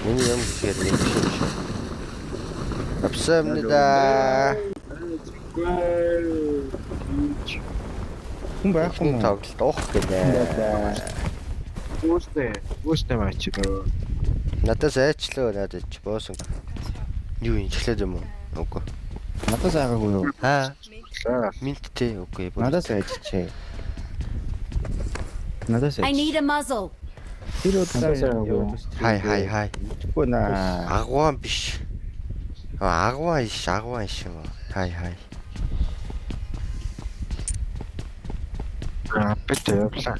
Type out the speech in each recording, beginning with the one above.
Миний юм гэхээр нэг шиг шүү. Апсамнда. Хүн байхгүй мó. Тоглолт уух гэнэ. Үүстэй. Үүстэй матч дөө. Надаас айчлаа надад ч боосон. Юу юм эхлээд юм уу? Үгүй. Надаас айгаагүй юу? Аа. Минттэй үгүй. Надаас айчжээ. Надаас I need a muzzle. Тэр удаа Хай хай хай. Үгүй наа. Агван биш. Агван иш, агван иш юм уу? Хай хай. Аа, бит явлаа.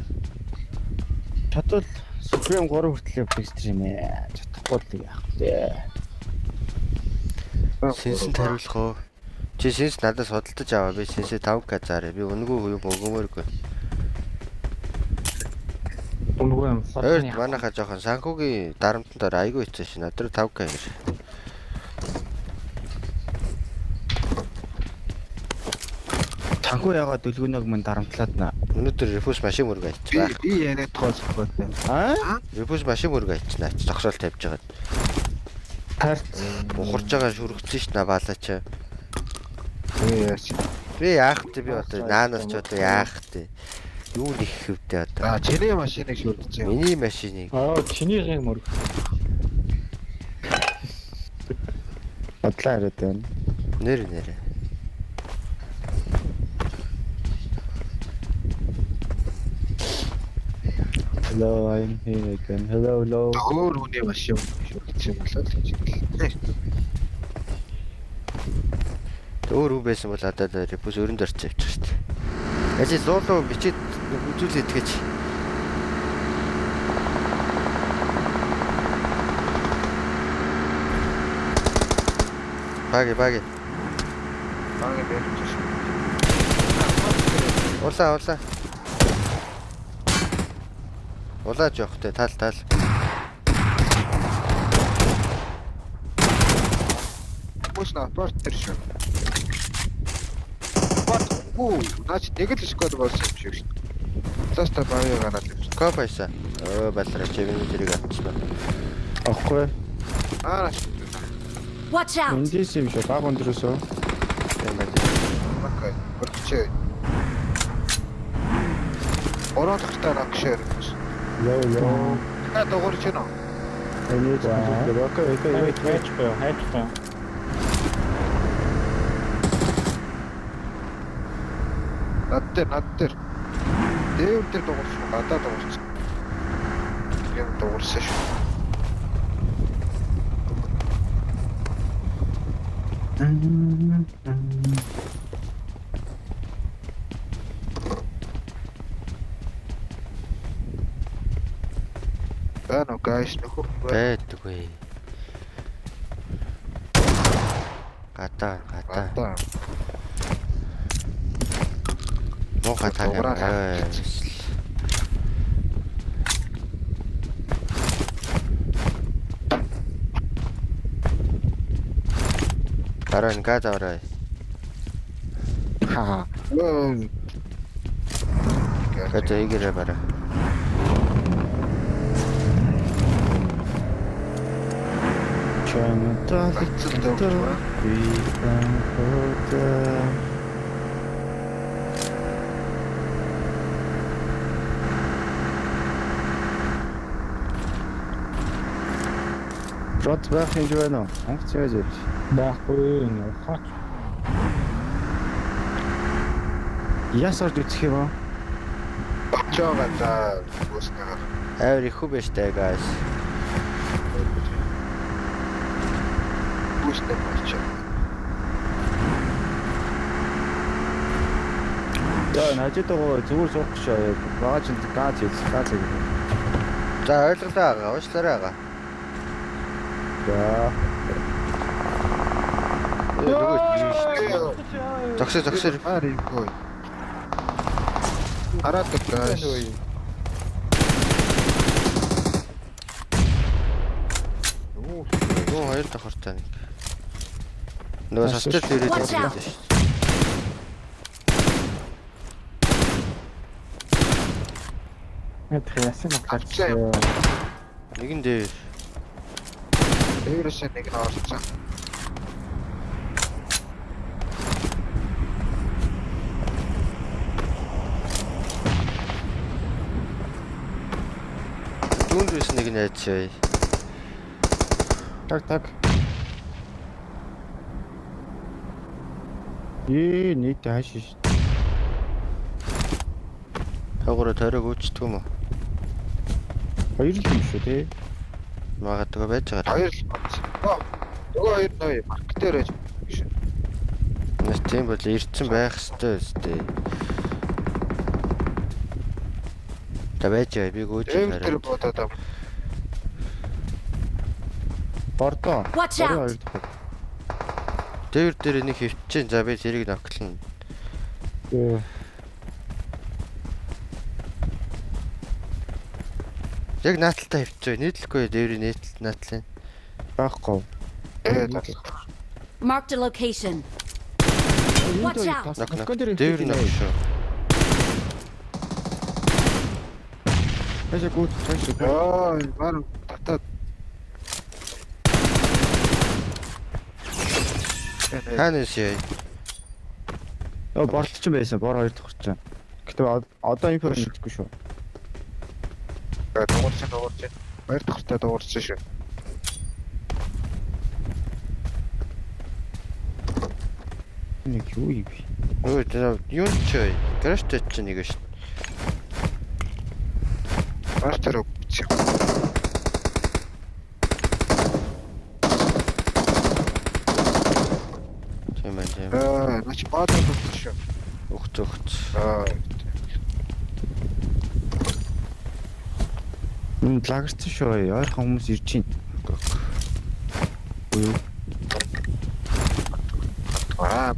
Чадвал Supreme 3 хүртэл явдаг стрим ээ. Чадахгүй л яах вэ? Сэнсэнд хариулах уу? Чи сэнс надаас худалдаж аваа. Би сэнсээ 5к заарэ. Би үнэгүй юм өгмөөргүй. Үнэгүй юм. Ойрт манайхаа жоохон санхүүгийн дарамтанд ор айгүй хэцүү шин. Над руу 5к гэж. Санхүү яагаад дөлгөнөөг мань дарамтлаад наа. Өнөөдөр рефус машин мөргө айчих. Би яриад тоолохгүй байна. Аа? Рефус машин мөргө айчих. Зогсоол тавьж байгаад. Тарт ухарж байгаа шүргцэн ш на балаач. Би яач. Би яах вэ? Би одоо наанаас ч одоо яах вэ? Юу нэх хэвдэ одоо? Аа, чиний машиныг шүрдсэн юм. Миний машиныг. Аа, чинийхийг мөрг. Бодлоо яриад байна. Нэр нэр. Hello, I'm here again. Hello, hello. Өөр хүний машин шүрдсэн юм болоо л гэж хэлээ. Өөр хүн байсан бол одоо репус өрөнд орч явчих шүү дээ. Ажил луулуу бичээд үзүүлээд гэж. Баги баги. Баги барьж шүү. Улаа улаа. Улааж явахтай тал тал. Хүмүүс апарт тэр шүү. Апарт уу, наач нэг л сквад болсон юм шиг шүү. Заста баги гараад ирсэн. Копайса. Өө балараа чи миний тэрийг авчихсан. Аахгүй. Аа. Watch out. Эндээс юм шүү. Баг өндрөөсөө. Тийм байна. Окей. Өргөчөө. Орон тогтоо ракшэр. Йоо ёо. Та дугуурч гэнэ. Энийг окей окей Wait, хайчихгүй, хайчихгүй. Над дээр над дээр. Дээвэр дээр дугуурч, гадаа дугуурч. Юм дугуурсан шүү. Байна уу guys нөхөр байдаггүй. Гадаа гадаа. Муухай тагаа. Дараа нь газ аваарай. Ха. Газ хийгээрэй бараа. Рот байх юм байна уу? Онгоц яаж явж? Байхгүй нэ хаач. Яс орж үзэх юм уу? Очоога за үүснэ. Амар их хүү байж таа guys. Үүснэ очоо. За хажууд байгаа зүгээр суух гэж байгаа чинь газ хийх газ хийх. За ойлголоо агаа, уучлаарай агаа. За. Нөгөө зогсоо зогсоо. Ариггүй. Хараад guys. Нөгөө хоёр давхартай нэг. Нөгөө састер дээрээ зогссон шүү дээ. Мэдэх яасан юм гарч. Нэгэн дээр. Дээрээс нэг нь орсон. Дүүнд байсан нэг нь айчаа. Так так. Ээ нийт хааш ш. Тагаараа тойрог үүчдэг юм уу? Хоёр л юм шүү тий. Магадгүй байж байгаа. Хоёр л болсон. Нөгөө хоёр нөө марк дээр байж шүү. Нас тийм бол ирсэн байх ёстой өстэй. Та байж байгаа би гүйж Дээвэр дээр буудаад аа. Бордоо. Watch out. Дээвэр дээр нэг хөвчин. За би тэрийг ноклно. Яг нааталтай хөвчөө. Нийтлэхгүй дээврийн нийтэл наатлын. Байхгүй. Marked a location. Watch out. Дээвэр нөх шүү. Тэшээ гүйт тэшээ. Аа, баг татаад. Хаана шээ? Оо борлогч байсан. Бор хоёр дахь орчин. Гэтэ одоо инфо мэдгүй шүү. Дуурсан дуурсан. Хоёр дахьтай дуурсан шүү. Нэг юу юм бэ? Өө тэр юу ч вэ? Гаражтай ч нэг шүү. Гараж дээр өгч. Тийм ээ тийм. Аа, наач баадаа өгч шүү. Өгч өгч. Аа. Энд лагерцсан шүү. Ойрхон хүмүүс ирж байна. Үгүй юу? Аа.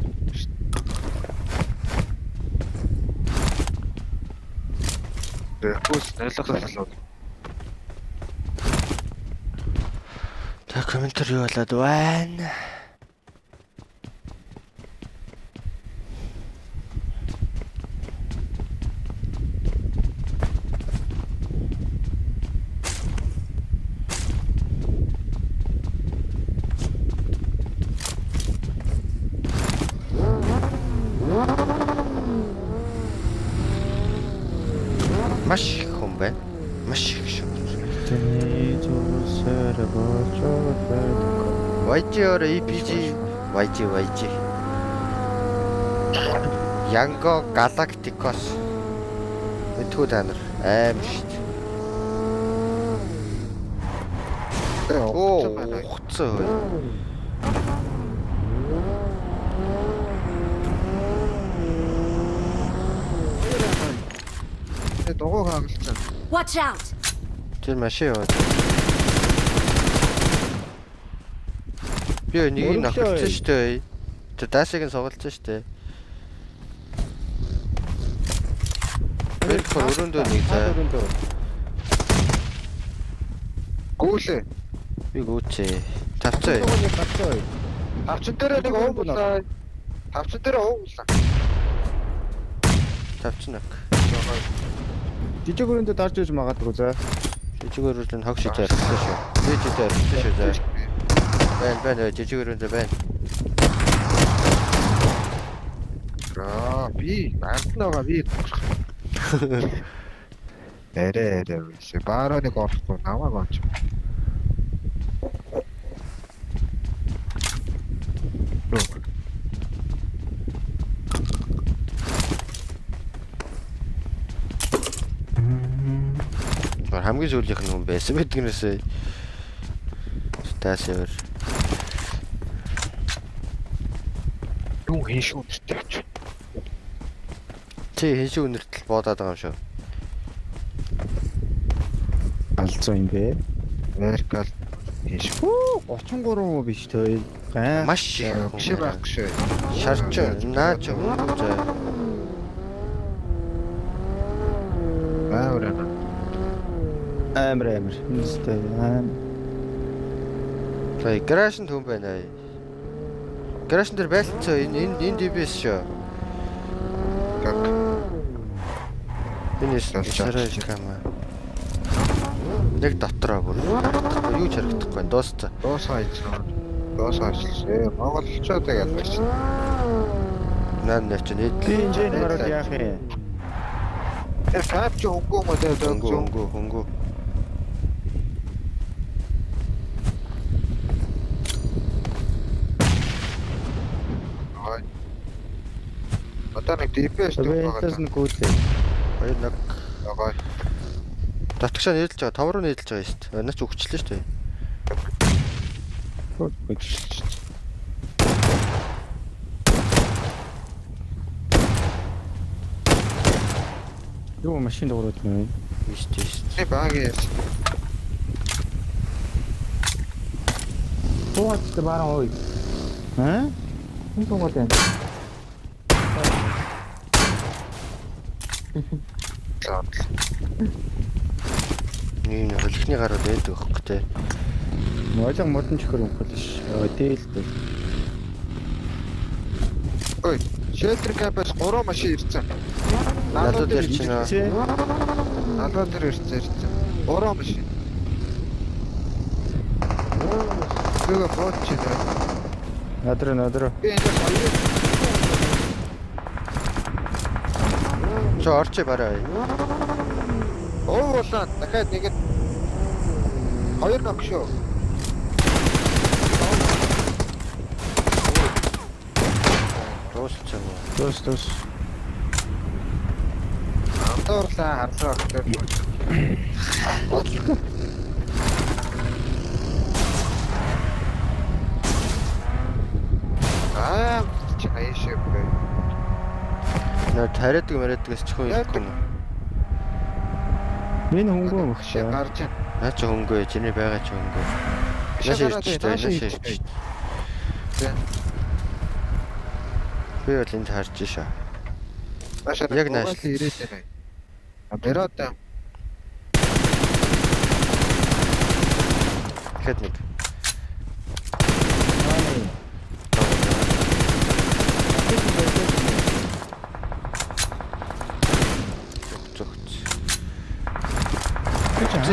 Тэхүүс нэлээд л. Та комментэр юу болоод байна? Маш их хүн байна. Маш их шүү. Тэний зүйлсээр болчоод байдаг. YG or APG? YG YG. Yango Galacticos. Мэдхүү та нар аим шүү дээ. Оо, ухцсан хөө. Дугуй хагалцсан. Watch out. Тэр машин яваад. Би нэг нөхөлцсөн шүү дээ. Тэр даашиг нь сугалцсан шүү дээ. Тэр өрөөндөө нэг зай. Гүйлээ. Би гүчээ. Тавцаа. Тавчин дээр нэг ууглаа. Тавчин дээр ууглаа. Тавчин ак. Жижиг өрөөндөө дарж иж магадгүй заа. Жижиг өрөөнд нь хог шиж арилсан шүү. Би жижиг арилсан шүү заа. Байна байна жижиг өрөөндөө байна. Аа би амтна байгаа би. Эрэ эрэ биш. Бароныг орохгүй намайг онч. Хамгийн сүүлийнх нь хүн байсан байдгнээсээ. Таашаар. Юу хин шүү нэртэй авч. Чи хин шүү нэртэл буудаад байгаа юм шүү. Алцсан юм бэ? Америкал хин шүү. 33 биш төө. Маш их хүн байхгүй шүү. Шарч наач зөө. Амар амар. Амар амар. Үнэстэй аим. За гаражнд хүн байна. Гаражн дээр байлцаа энэ энэ DBS шүү. Как. Энэ сарай камера. Яг дотроо бүр. Юу ч харагдахгүй. Дуусцаа. Дуусаа хийсэн. Дуусаа хийсэн. Монголчууд яг албач. Наа нэ чи нийт. Би энэ жин гараад яах юм? Тэр кап чи хөнгөө юм уу те? Хөнгөө хөнгөө. Одоо нэг DPS дүү байгаа. Би нэг гүйлээ. Хоёр нэг. Байгаа. Дотгошоо нийлж байгаа. 5 руу нийлж байгаа шүү дээ. Наач өгчлээ шүү дээ. Юу машин дуурайд нэ? Биш тийш. Би баг яасан. Туугаад баран ой. Аа? Хүн туугаад байна. Нэг хөлхний гарууд байдаг байхгүй те. Моолон модон чихэр өмхөл ш. Дээл дээ. Ой, shelter camp-аас 3 машин ирсэн. Налуу дээр чинь налуу дээр ирсэн. 3 машин. Тэгээ бот чи дээ. Надруу. Би энэ хоёр Чи орчи барай. Уурлаа дахиад нэг нь хоёр ног шүү. Дуусч юм уу? Дуус. Андуурлаа харлаа гэхээр. Аа чи наашаа бэ. Наа тариадаг мариадагс ч хүн ирэхгүй юм. Миний хөнгөө мөх шиг гарч байна. Наа чи хөнгөө, чиний байгаа чи хөнгөө. Нааш ирчих, нааш ирчих. Би бол энд харж шээ. Яг нааш ирээд байна. Мерод. Хэд нэг.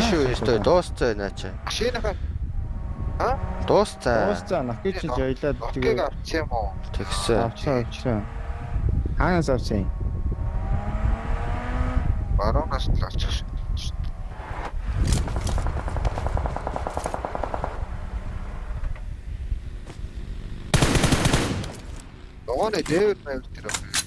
Шүү ёстой дуусцаа наа чи. Шинэхэ. А? Дуусцаа. Дуусцаа нахи чи жайлаад тэгээ авчих юм уу? Тэгсэн. Авчихсан. Хаанаас авсан юм? Баруунаас л авчих шүү. Ногооны дээвэр маяг тэр байна.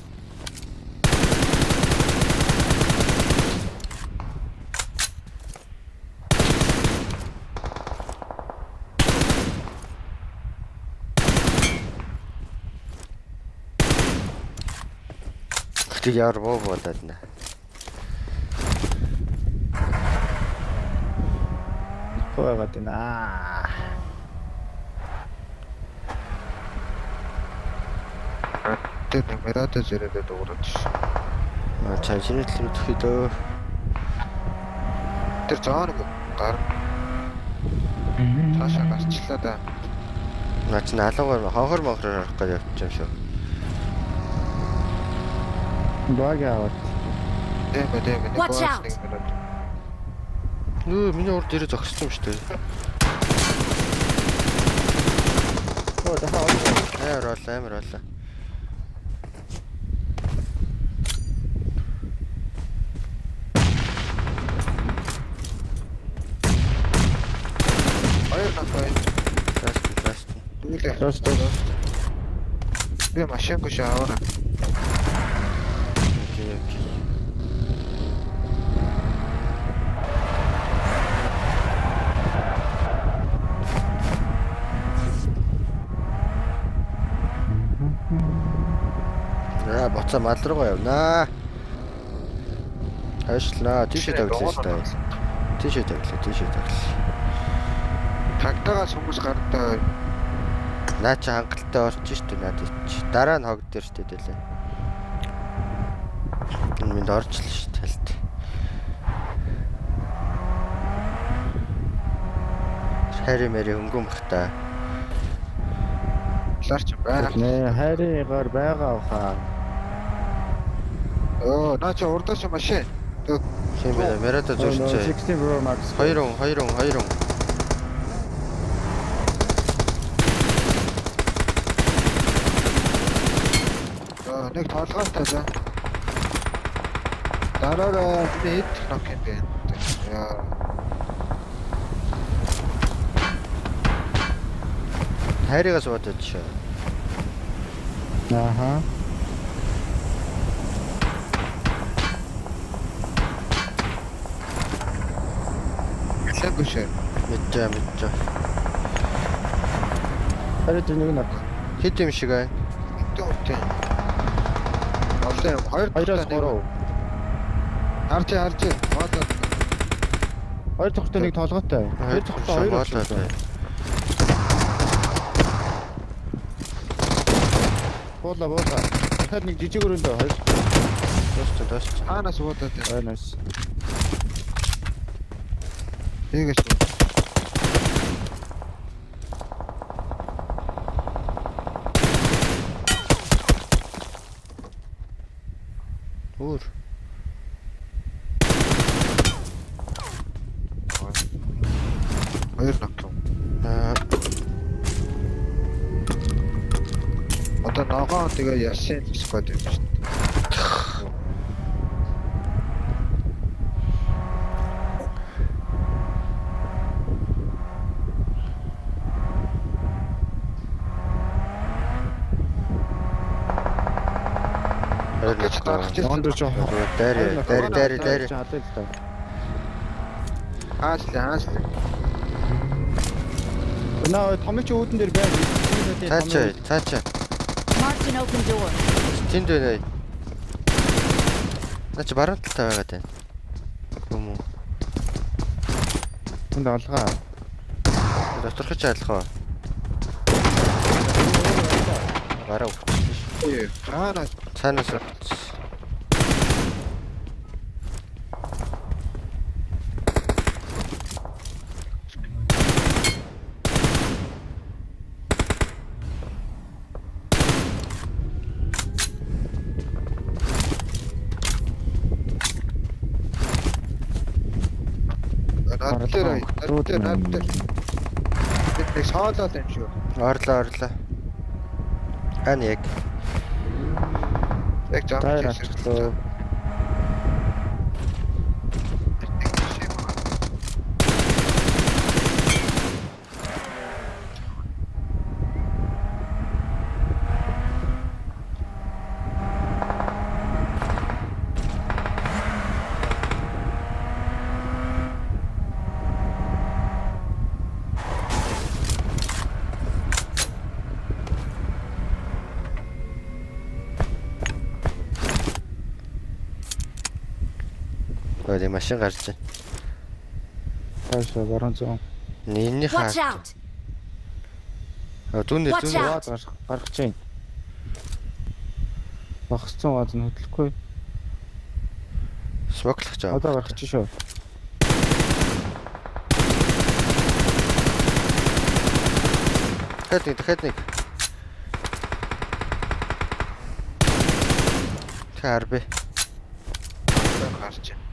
Тэг яар боо болоод нэ. Байгаад байна. Тэр нэмэрээд зэрэгээ дуурайд ш. Аа чажны төлөв төхий дөө. Тэр зоон гар. Цаашаа гарчлаа да. Наа чи алуугаар хонхор монхороор орох гэж явчих юм шүү. Баг аваад. Тийм ээ. Watch out. Нүү миний урд ирээ зогссон юм шүү дээ. Оо дахиад Амар оолаа. Хоёр нах байна. Ласт. Ласт. Би машингүй шээ аваа. Окей. Аа боцоо мал руугаа явнаа. Хайшлаа. Тийшээ тавилаа шүү дээ. Тийшээ тавилаа. Тагтаагаас хүмүүс гардаа. Наа чи хангалттай орж штэ наад чи. Дараа нь хог дээр штэ дэлээ. Энэ минь орж л штэ талд. Хайри мэри хөнгөн бах та. Ларч байна. Нэ хайрыгаар байгаа баха. Оо наа чи урдаас машин. Тийм байна. Мерада зурчээ. 16 Pro Max. 2 2 2. Аа нэг толгойтой за. Дараараа би хэд нок юм бэ? Яа. Хайрыгаас уудаж шээ. Ааха. Лэнгү шээ. Мэдээ мэдээ. Харин тэр нэг нок. Хэд юм шиг байна? Хэдэн үнэтэй. Олон юм. Хоёр 2-оос 3. Харж харж. Боолоо. Хоёр цогтой нэг толгойтой. Хоёр цогтой хоёр боолоо. Буула буула. Дахиад нэг жижиг өрөөндөө хоёр. Дуусч дуусч. Хаанаас буудаад байна? Ой nice. Тэгээс. Өөр. Хоёр нок юм. Аа Одоо ногоон тэгээ ясын сквад юм шүү дээ. Хоёр Гэж нок. дарах Ногоон дээр жоо. Дайр дайр дайр дайр. Хадаа л та. Хааслаа хааслаа. Наа томч үүдэн дээр байна. Цаачаа цаачаа. Marked an open door. Тэнд байна. Наа чи баруун талтай байгаад байна. Юм уу? Тэнд алгаа. Доторхож алах уу? Гараа өгчихсэн шүү. Хаанаас Цаанаас өгчихсэн. над дээр над дээр над дээр. Бид нэг соолоод юм шиг. Орлоо орлоо. Ан яг. Яг жам. Дайр алчлаа. Ой, машин гарч байна. Таашаа баруун зүүн. Энийхээ. Watch out! А зүүн дээр Watch зүүн. out. Гарах гарах чинь. Богцсон газ нь хөдлөхгүй. Смоклох жаа. Одоо гарах чинь шүү. Дахиад нэг дахиад нэг. Тэгэхээр би. Гарч байна.